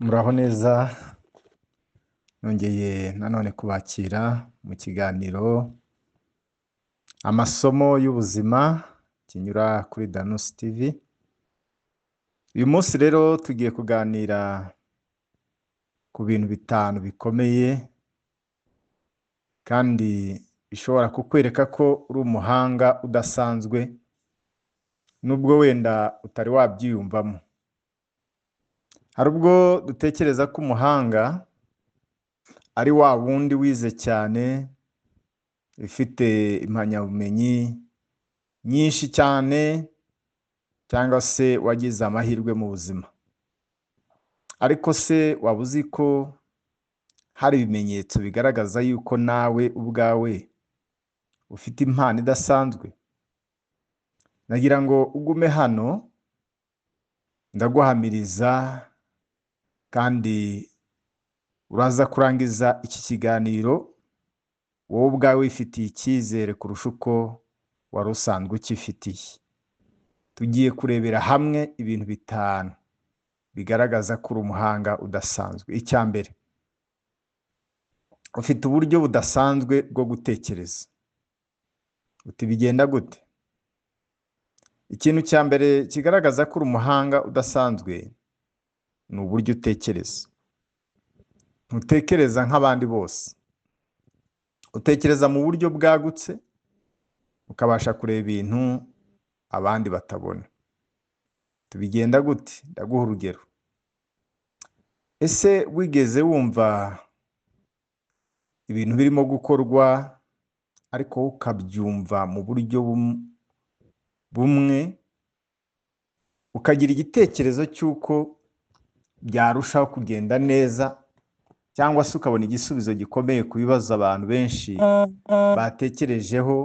Muraho neza, nongeye nanone kubakira mu kiganiro amasomo y'ubuzima kinyura kuri Danusi TV. Uyu munsi rero tugiye kuganira ku bintu bitanu bikomeye kandi bishobora kukwereka ko uri umuhanga udasanzwe, nubwo wenda utari wabyiyumvamo. Hari ubwo dutekereza ko umuhanga ari wa wundi wize cyane, ufite impamyabumenyi nyinshi cyane, cyangwa se wagize amahirwe mu buzima. Ariko se waba uzi ko hari ibimenyetso bigaragaza yuko nawe ubwawe ufite impano idasanzwe? Nagira ngo ugume hano, ndaguhamiriza kandi uraza kurangiza iki kiganiro wowe ubwawe wifitiye icyizere kurusha uko wari usanzwe ukifitiye. Tugiye kurebera hamwe ibintu bitanu bigaragaza ko uri umuhanga udasanzwe. Icya mbere, ufite uburyo budasanzwe bwo gutekereza. Uti bigenda gute? Ikintu cya mbere kigaragaza ko uri umuhanga udasanzwe ni uburyo utekereza. Ntutekereza nk'abandi bose, utekereza mu buryo bwagutse, ukabasha kureba ibintu abandi batabona. Tubigenda gute? Ndaguha urugero. Ese wigeze wumva ibintu birimo gukorwa ariko wowe ukabyumva mu buryo bumwe, ukagira igitekerezo cy'uko byarushaho kugenda neza, cyangwa se ukabona igisubizo gikomeye ku bibazo abantu benshi batekerejeho,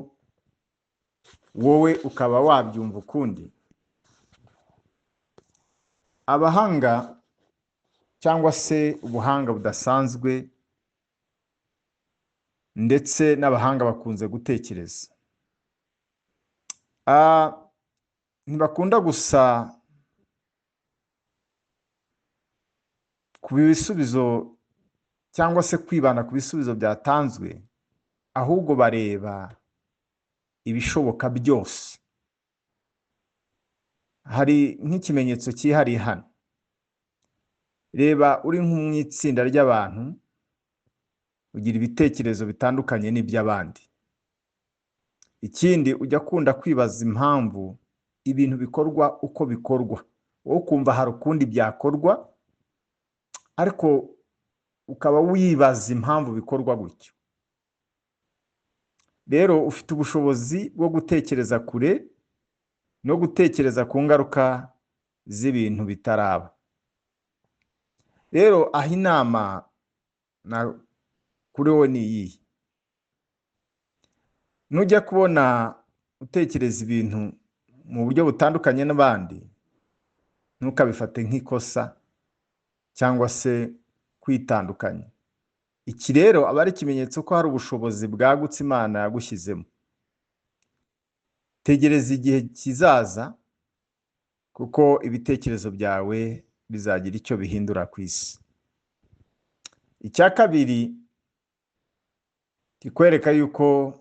wowe ukaba wabyumva ukundi? Abahanga cyangwa se ubuhanga budasanzwe ndetse n'abahanga bakunze gutekereza, ntibakunda gusa ku bisubizo cyangwa se kwibanda ku bisubizo byatanzwe, ahubwo bareba ibishoboka byose. Hari nk'ikimenyetso cyihariye hano. Reba uri nko mu itsinda ry'abantu, ugira ibitekerezo bitandukanye n'iby'abandi. Ikindi, ujya akunda kwibaza impamvu ibintu bikorwa uko bikorwa, wowe ukumva hari ukundi byakorwa, ariko ukaba wibaza impamvu bikorwa gutyo. Rero ufite ubushobozi bwo gutekereza kure no gutekereza ku ngaruka z'ibintu bitaraba. Rero aho inama kuri wowe ni iyihe? Nujya kubona utekereza ibintu mu buryo butandukanye n'abandi, ntukabifate nk'ikosa cyangwa se kwitandukanya. Iki rero aba ari ikimenyetso ko hari ubushobozi bwagutse Imana yagushyizemo. Tegereza igihe kizaza, kuko ibitekerezo byawe bizagira icyo bihindura ku isi. Icya kabiri kikwereka yuko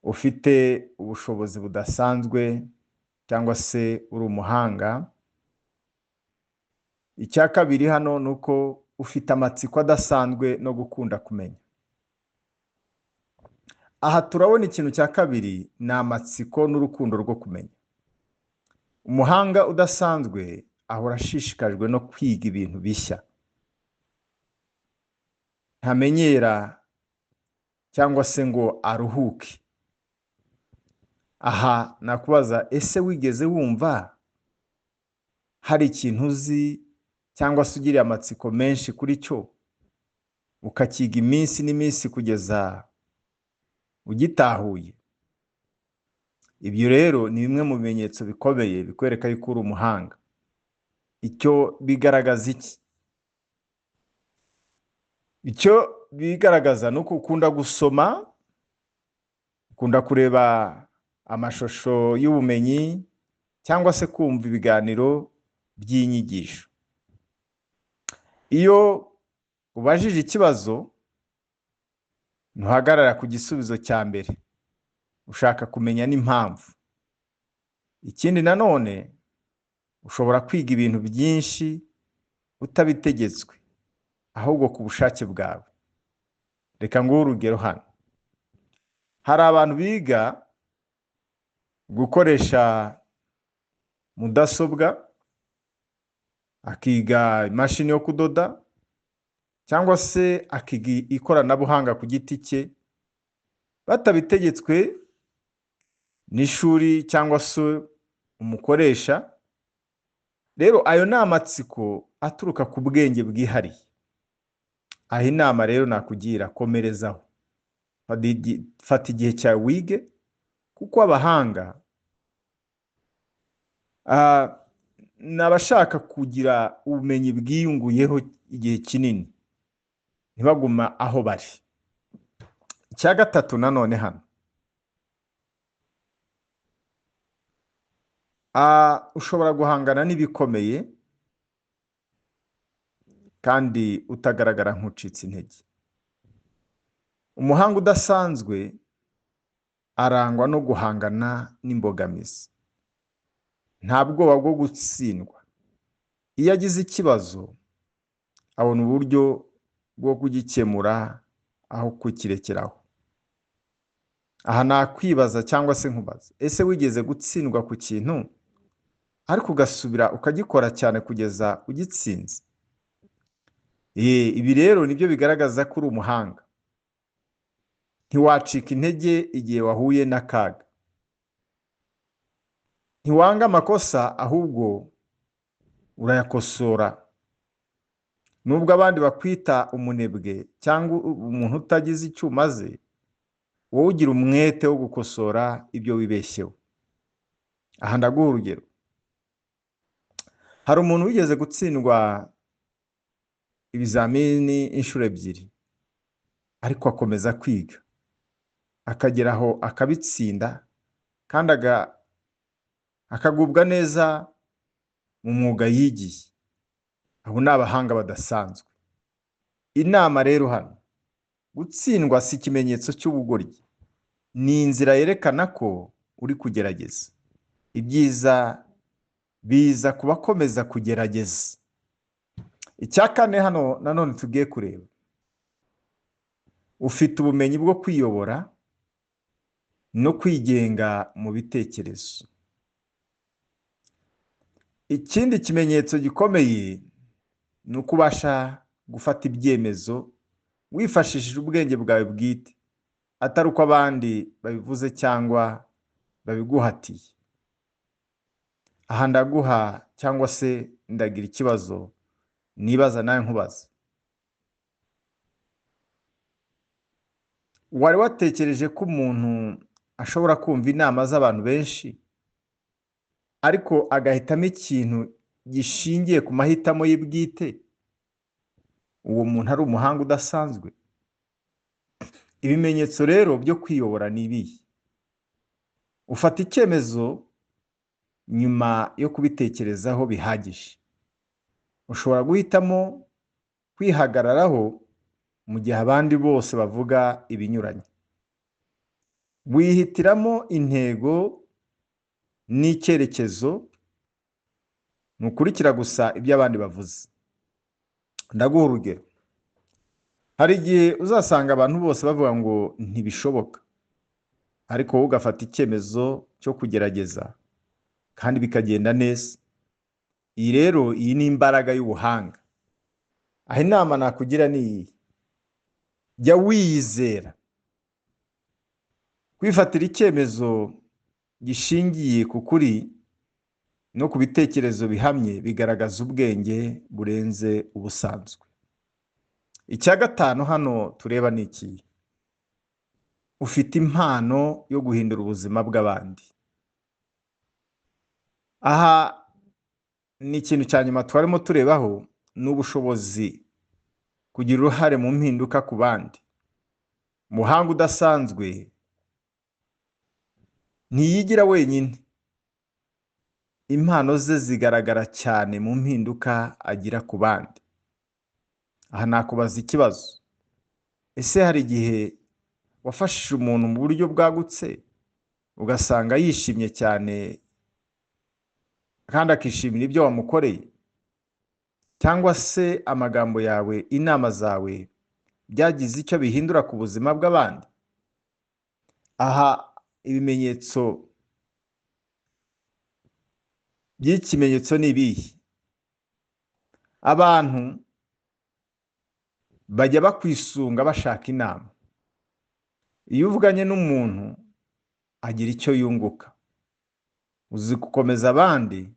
ufite ubushobozi budasanzwe cyangwa se uri umuhanga, icya kabiri hano ni uko ufite amatsiko adasanzwe no gukunda kumenya. Aha turabona ikintu cya kabiri ni amatsiko n'urukundo rwo kumenya. Umuhanga udasanzwe ahora ashishikajwe no kwiga ibintu bishya, ntamenyera cyangwa se ngo aruhuke. Aha nakubaza, ese wigeze wumva hari ikintu uzi cyangwa se ugiriye amatsiko menshi kuri cyo, ukakiga iminsi n'iminsi kugeza ugitahuye? Ibyo rero ni bimwe mu bimenyetso bikomeye bikwereka yuko uri umuhanga. Icyo bigaragaza iki? Icyo bigaragaza ni uko ukunda gusoma, ukunda kureba amashusho y'ubumenyi, cyangwa se kumva ibiganiro by'inyigisho. Iyo ubajije ikibazo, ntuhagarara ku gisubizo cya mbere, ushaka kumenya n'impamvu. Ikindi nanone, ushobora kwiga ibintu byinshi utabitegetswe, ahubwo ku bushake bwawe. Reka nguhe urugero hano. Hari abantu biga gukoresha mudasobwa, akiga imashini yo kudoda, cyangwa se akiga ikoranabuhanga ku giti cye, batabitegetswe n'ishuri cyangwa se umukoresha. Rero ayo ni amatsiko aturuka ku bwenge bwihariye. Aho inama rero nakugira, komerezaho, fata igihe cyawe wige, kuko abahanga ni abashaka kugira ubumenyi bwiyunguyeho igihe kinini, ntibaguma aho bari. Icya gatatu nanone hano, ushobora guhangana n'ibikomeye kandi utagaragara nk'ucitse intege. Umuhanga udasanzwe arangwa no guhangana n'imbogamizi, nta bwoba bwo gutsindwa. Iyo agize ikibazo abona uburyo bwo kugikemura aho kukirekeraho. Aha nakwibaza cyangwa se nkubaza, ese wigeze gutsindwa ku kintu ariko ugasubira ukagikora cyane kugeza ugitsinze? Ibi rero nibyo bigaragaza ko uri umuhanga. Ntiwacika intege igihe wahuye n'akaga, ntiwanga amakosa ahubwo urayakosora. Nubwo abandi bakwita umunebwe cyangwa umuntu utagize icyo umaze, wowe ugira umwete wo gukosora ibyo wibeshyeho. Aha ndaguha urugero. Hari umuntu wigeze gutsindwa ibizamini inshuro ebyiri, ariko akomeza kwiga, akagera aho akabitsinda, kandi akagubwa neza mu mwuga yigiye. Abo ni abahanga badasanzwe. Inama rero hano, gutsindwa si ikimenyetso cy'ubugoryi, ni inzira yerekana ko uri kugerageza. Ibyiza biza kubakomeza kugerageza. Icya kane hano nanone tugiye kureba, ufite ubumenyi bwo kwiyobora no kwigenga mu bitekerezo. Ikindi kimenyetso gikomeye ni uko ubasha gufata ibyemezo wifashishije ubwenge bwawe bwite, atari uko abandi babivuze cyangwa babiguhatiye. Aha ndaguha cyangwa se ndagira ikibazo nibaza nawe nkubaza. Wari watekereje ko umuntu ashobora kumva inama z'abantu benshi, ariko agahitamo ikintu gishingiye ku mahitamo ye bwite? Uwo muntu ari umuhanga udasanzwe. Ibimenyetso rero byo kwiyobora ni ibihe? Ufata icyemezo nyuma yo kubitekerezaho bihagije. Ushobora guhitamo kwihagararaho mu gihe abandi bose bavuga ibinyuranye. Wihitiramo intego n'icyerekezo, ntukurikira gusa ibyo abandi bavuze. Ndaguha urugero. Hari igihe uzasanga abantu bose bavuga ngo ntibishoboka, ariko wowe ugafata icyemezo cyo kugerageza kandi bikagenda neza. Iyi rero, iyi ni imbaraga y'ubuhanga. Aho inama nakugira ni iyi: jya wiyizera. Kwifatira icyemezo gishingiye ku kuri no ku bitekerezo bihamye bigaragaza ubwenge burenze ubusanzwe. Icya gatanu hano tureba ni iki: ufite impano yo guhindura ubuzima bw'abandi. Aha ni ikintu cya nyuma twarimo turebaho, ni ubushobozi kugira uruhare mu mpinduka ku bandi. Umuhanga udasanzwe ntiyigira wenyine, impano ze zigaragara cyane mu mpinduka agira ku bandi. Aha nakubaza ikibazo: ese hari igihe wafashije umuntu mu buryo bwagutse, ugasanga yishimye cyane kandi akishimira ibyo wamukoreye? Cyangwa se amagambo yawe, inama zawe byagize icyo bihindura ku buzima bw'abandi? Aha ibimenyetso by'ikimenyetso ni ibihe? Abantu bajya bakwisunga bashaka inama. Iyo uvuganye n'umuntu agira icyo yunguka. Uzi gukomeza abandi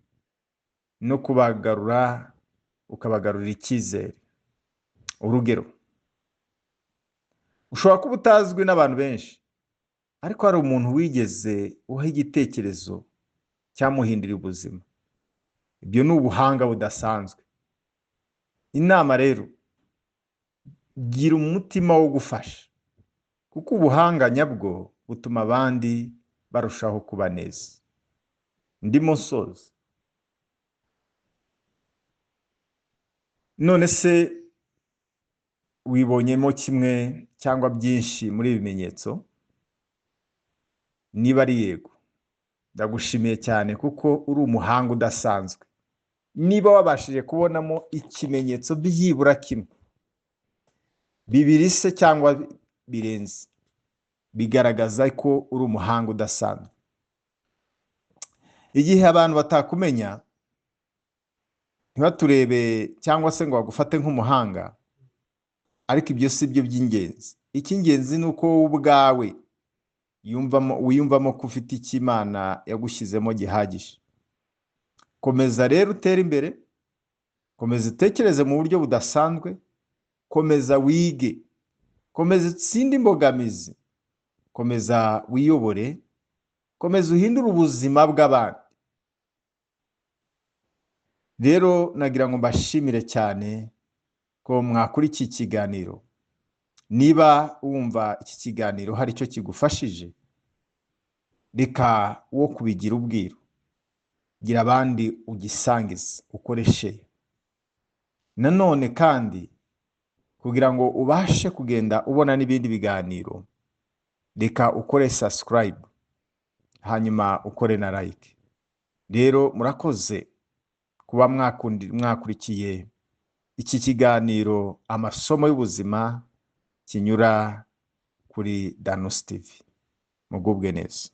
no kubagarura, ukabagarurira icyizere. Urugero, ushobora kuba utazwi n'abantu benshi, ariko hari umuntu wigeze uha igitekerezo cyamuhinduriye ubuzima. Ibyo ni ubuhanga budasanzwe. Inama rero: gira umutima wo gufasha, kuko ubuhanga nyabwo butuma abandi barushaho kuba neza. Ndimo nsoza. None se wibonyemo kimwe cyangwa byinshi muri ibi bimenyetso? Niba ari yego, ndagushimiye cyane kuko uri umuhanga udasanzwe. Niba wabashije kubonamo ikimenyetso byibura kimwe, bibiri se cyangwa birenze, bigaragaza ko uri umuhanga udasanzwe. Igihe abantu batakumenya, ntibaturebe cyangwa se ngo bagufate nk'umuhanga, ariko ibyo si byo by'ingenzi. Icy'ingenzi ni uko wowe ubwawe wiyumvamo ko ufite icyo Imana yagushyizemo gihagije. Komeza rero utere imbere, komeza utekereze mu buryo budasanzwe, komeza wige, komeza utsinde imbogamizi, komeza wiyobore, komeza uhindure ubuzima bw'abandi. Rero nagira ngo mbashimire cyane ko mwakurikiye ikiganiro. Niba wumva iki kiganiro hari icyo kigufashije, reka wo kubigira ubwiru, gira abandi ugisangize, ukoreshe. Nanone kandi kugira ngo ubashe kugenda ubona n'ibindi biganiro, reka ukore subscribe, hanyuma ukore na like. Rero murakoze kuba mwakurikiye iki kiganiro Amasomo y'Ubuzima kinyura kuri Danos TV. Mugubwe neza.